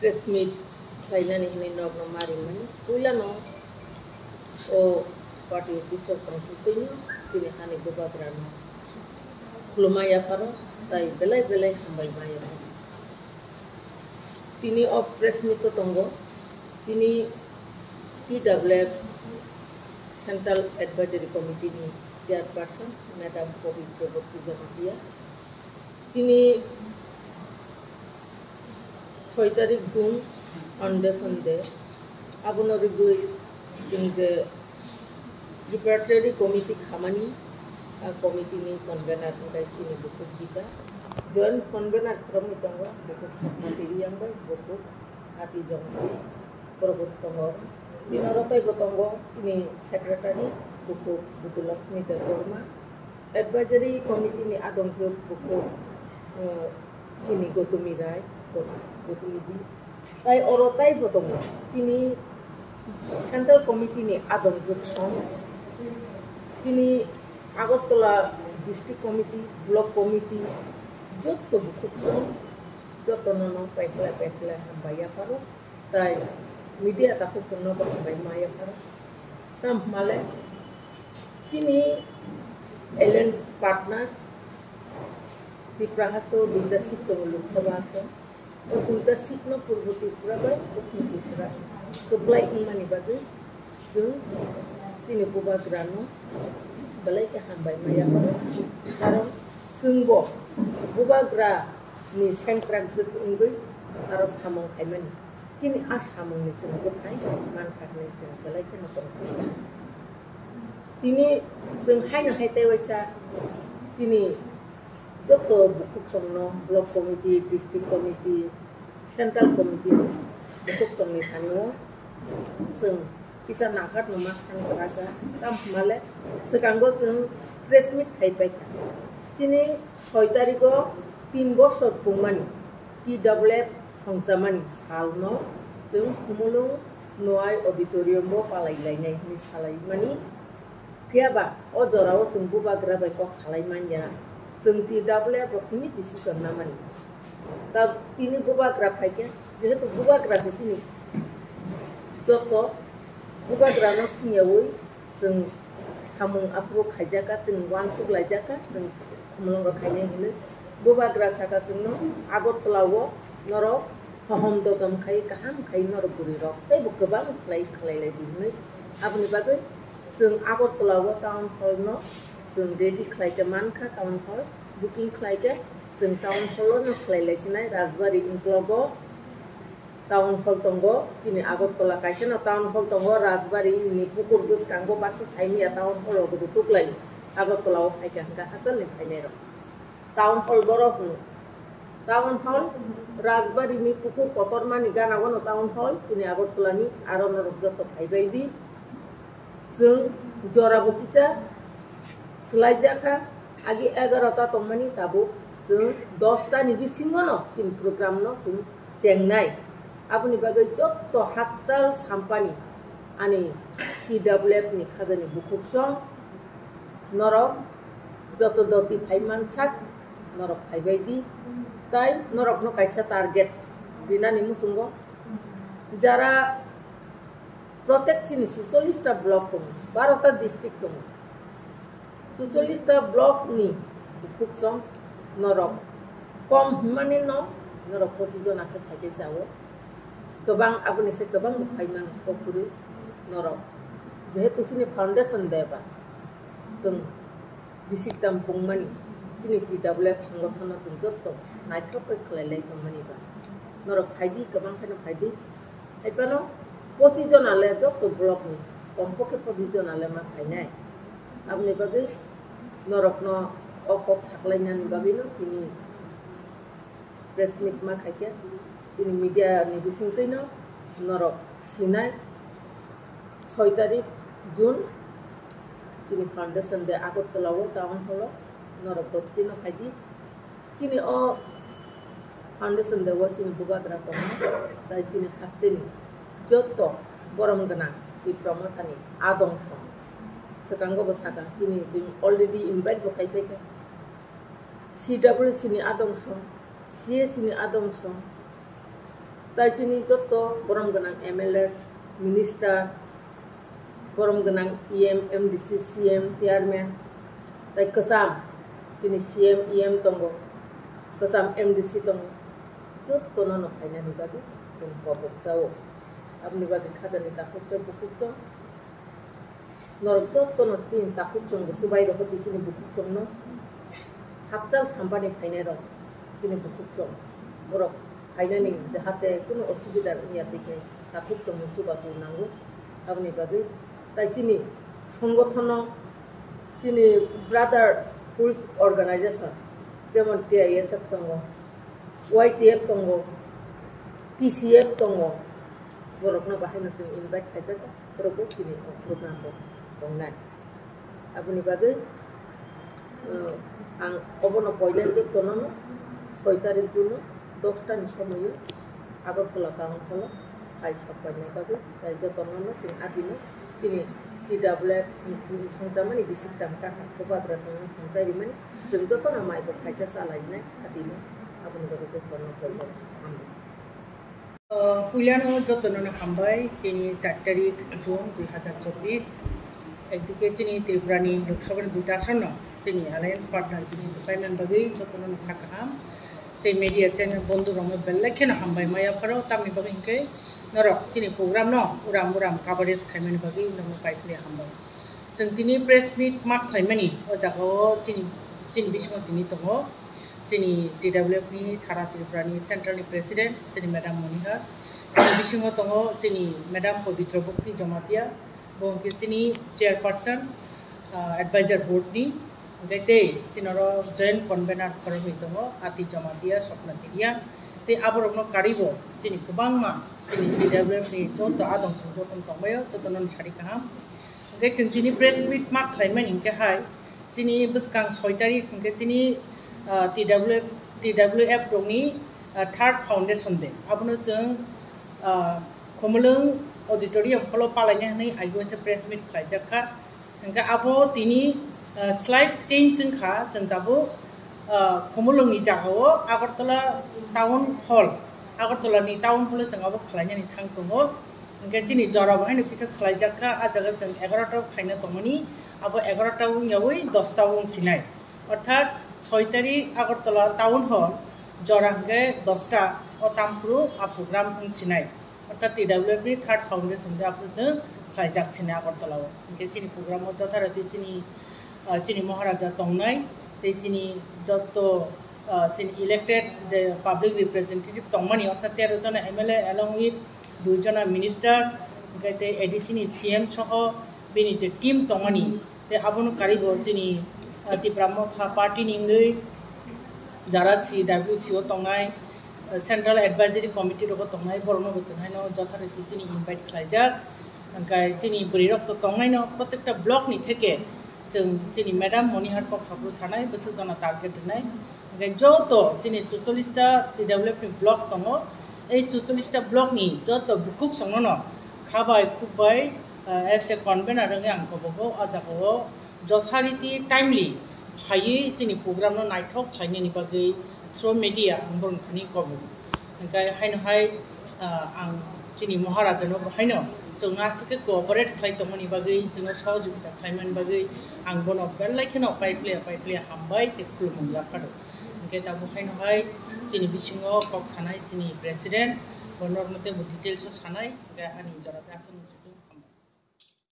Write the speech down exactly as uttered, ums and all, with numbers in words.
Press meet khlainani hwnwi nokno ma rimani puilano o party office o tongthok twino chini hani bubagrano khulumma yapharo tai belai belai hambai ma yapharo. Tini o press meet o tongo chini T W F Central Advisory Committee ni Chairperson Madam Pabitra Bhakti Jamatia. Chini soi tarik June Foundation Day, abono rwgwi chwng je preparatory committee khamani, a committee ni convener wngkha chini bukhuk Gita, joint convener khoroknwi tongo, bukhuk Sokmati Riyang bai bukhuk Ati Jongmani, borok bo tongo. Chini oro teibo tongo chini secretary bukhuk Butu Lakshmi Debbarma, Advisory Committee ni adongjwk bukhuk, eh, chini Gotumi Rai, Go-, Gotumi Di. Tai oro taibo tongo chini Central Committee ni adongjwk song, chini Agartala District Committee, Block Committee, jotto bukhuk song, jotto nono paikhlai paikhlai hambai yapharo. Tai media takhuk chwngno bo hambai ma yapharo. Tamo hwnmale chini alliance partner Tipra haste o duita seat tongo Lok Sabha ason. O duita seat no Purbo Tripura bai Poschim Tripura kwplai wngmani bagwi chwng chini bubagrano belai khe hambai ma yapharo. Karon chwngbo bubagra ni sengkrak jwk wngwi aro samung khaimani. Chini a samungni chwng bwthai mankha hwnwi chwng belai kheno tongkha. Tini chwng haino hai tei waisa chini joto bukhuk songno block committee, district committee, central committee bukhuk songni thani o chwng kisa naharno ma san kwrwkha. Tamo hwnmale swkango chwng press meet khai paikha. Chini soi tarigo tin bosor pungmani T W F songchamani salno chwng Khumulwng Noai Auditorium-o palai lainai hwnwi salaimani. Phiya ba o jorao chwng bubagra bai kok salai man ya, chwng T W F rok simi decision namani. Ta tini bubagra phaikhe, jehetu bubagra se chini joto bubagrano singyaui chwng samung aphuru khaijakha, chwng uansuk laijakha, chwng Khumulwngo khainai hinwi. Bubagra saka chwngno Agartala-o norok hohom dodom khai, kaham khai norok bwrwirok teibo kwbang khlai khlai lai di hinwi. Aboni bagwi chwng Agartala-o town hall-no chwng ready khlai khe mankha, town hall booking khlai khe chwng town hall-o no khlai lai sinai Rajbari Ingklogo. Town hall tongo, chini Agartala kaisa no town hall tongo, Rajbari ni pukur bwskango baksa saimanya town hall rok bo tuklai. Agartala o phaikha hwnkha hachal ni phainai rok. Town hall boro hwno. Town hall Rajbari ni pukur kotorma ni gana o no town hall, chini Agartala ni aro norok joto phaibai di. Chwng jora bo kisa swlaijakha, agi egarota tongmani tabuk chwng dosta ni bisingo no chini program no chwng chengnai. Aboni bagwi joto hakchal sampani ani T W F ni khajani bukhuk song norok joto doti phai mansak norok phaibai di. Tai norokno kaisa target rinani muchungo jara protek chini suchollish ta block tongo, baro ta district tongo. Suchollish ta block ni bukhuk song norok kom hwnmani no norok pochis jona khe phaikhe chao. Kwbang aboni se kwbang bo phai mano kok kwrwi norok. Jehetu chini foundation day ba chwng bisik tam pungmani chini T W F songothono chwng joto naithok khe khlai lai tongmani ba norok phai di, kwbang kheno phai di. Hai phano pochis jona le joto block ni, kom pokhe pochis jona le ma phainai. Aboni bagwi norokno o kok saklainani bagwino tini press meet ma khaikhe, chini media ni bisingtwino norok sinai soi tarik June chini foundation day Agartala o town hall o norok doktino phaidi. Chini o foundation day o chini bubagra tongo, tai chini hasteni joto borom gwnang Tipra Mothani adong song. Swkango bo sakha, chini chwng already invite bo khai paikha. C W C ni adong song, C A C ni adong song, Tai chini jotto borom gwnang M L A, minister, borom gwnang E M, M D C, C M, chairman, tai kwcham chini C M, E M tongo, kwcham M D C tongo, jottono no phainani bagwi chwng kobok chao. Aboni bagwi khajani takhuk tei bukhuk chwng. Norok jottono chini takhuk chwng bo chubai rokho twi chini bukhuk chwngno. Hakchal sampani phainairok chini bukhuk chwng. Borok phainani jahate kunu osubida wngya twi khe takhuk chwngno chubachu nango. Aboni bagwi tai chini songothono chini brotherhood organization jemon T I S F tongo, Y T F tongo, T C F tongo, borokno bahaino chwng invite khaijak. Borok bo chini o program bo tongnai. Aboni bagwi, uh, ang obono poila jottono soi tarik June dosta ni somoio Agartala town hall o hai sok painai bagwi, tai jottono chwng adino chini T W F songchamani bisik tamkha bubagra chwngno songchai rimani, chwng jottono mai bo khaisa chalainai adino. Aboni bagwi jottono poila hambai. Puilano jotono no hambai, tini char tarik June dui hazar chobbish. Ekdike chini Tripura ni Lok Sabha ni duita ason no chini alliance partner B J P paimani bagwi jotono no kha kaham. Tei media channel bondhu rokno belai kheno hambai maya pharo, tamni bagwi hinkhe norok chini program no uram uram coverage khaimani bagwi norokno paipli hambai. Chwng tini press meet ma khlaimani o jaga o chini, chini bisingo tini tongo. Chini T W F ni Sara Tripura ni Central ni President, chini Madam Monihar. Chini bisingo tongo chini Madam Pabitra Bhakti Jamatia, bo hwnkhe chini Chairperson, ah, Advisor Board ni. Hwnkhe tei chini oro Joint Convener khoroknwi tongo, Ati Jamatia, Swapna Teria. Tei aborokno karibo chini kwbangma chini T W F ni joto adong song joto tongbaio, jotono sari kaham. Hwnkhe chwng tini press meet ma khlaimani hwnkhe hai, chini bwskang soi tarik hwnkhe chini, ah, T W F, T W F rokni, ah, third foundation day. Abono chwng, ah, Khumulwng auditorium hall o palaina hwnwi I O S press meet khlaijak kha. Hwnkhe abo tini, ah, slight change wngkha, chwng tabuk, ah, Khumulwngni jagao Agartala town hall, Agartalani town hall o chwng abo khlainani thang tongo. Hwnkhe chini jora bo haino kisa swlaijak kha, ah jaga chwng egarota khaina tongmani, abo egarota wngyawi dosta wng sinai. Orthat soi tarik Agartala town hall jora hwnkhe dosta o tamphuru a program wng sinai. Orthat T W F ni third foundation day aphuru chwng khlaijak sinai Agartala o. Hwnkhe chini program o jotharati chini, ah, chini Maharaja tongnai, tei chini jotto, ah, chini elected je public representative tongmani, orthat tero jona M L A along with dui jona minister, hwnkhe tei A D C ni C M soho bini je team tongmani, tei abono karibo chini, ah, Tipra Motha party ni wngwi jara C W C o tongnai, ah, Central Advisory Committee rogo tongnai, borokno bo chwng haino jotharati chini invite khlaijak. Hwnkhe chini bwrwi rok to tongnaino, protekta block ni theke chwng chini Madam Monihar kok saphuru sanai, bwswk jona target rwnai. Hwnkhe joto chini chuchollish ta T W F ni block tongo. Ei chuchollish ta block ni joto bukhuk songno no kha bai khuk bai, ah, as a convener wngwi ang kobogo o jaga o jothariti timely phaiwi chini program no naithok khlainani bagwi through media ang borokni thani kobogo. Hwnkhe haino hai, ah, ang chini Maharaja no bo haino chwng aswk khe cooperate khlai tongmani bagwi, chwngno sohojogita khlaimani bagwi ang bono belai kheno paipleya paipleya hambai tei khulumung yaphado. Hwnkhe tabuk haino hai chini bisingo kok sanai chini president, bo norokno teibo details o sanai, hwnkhe ani jora tei aswk nung sitwng.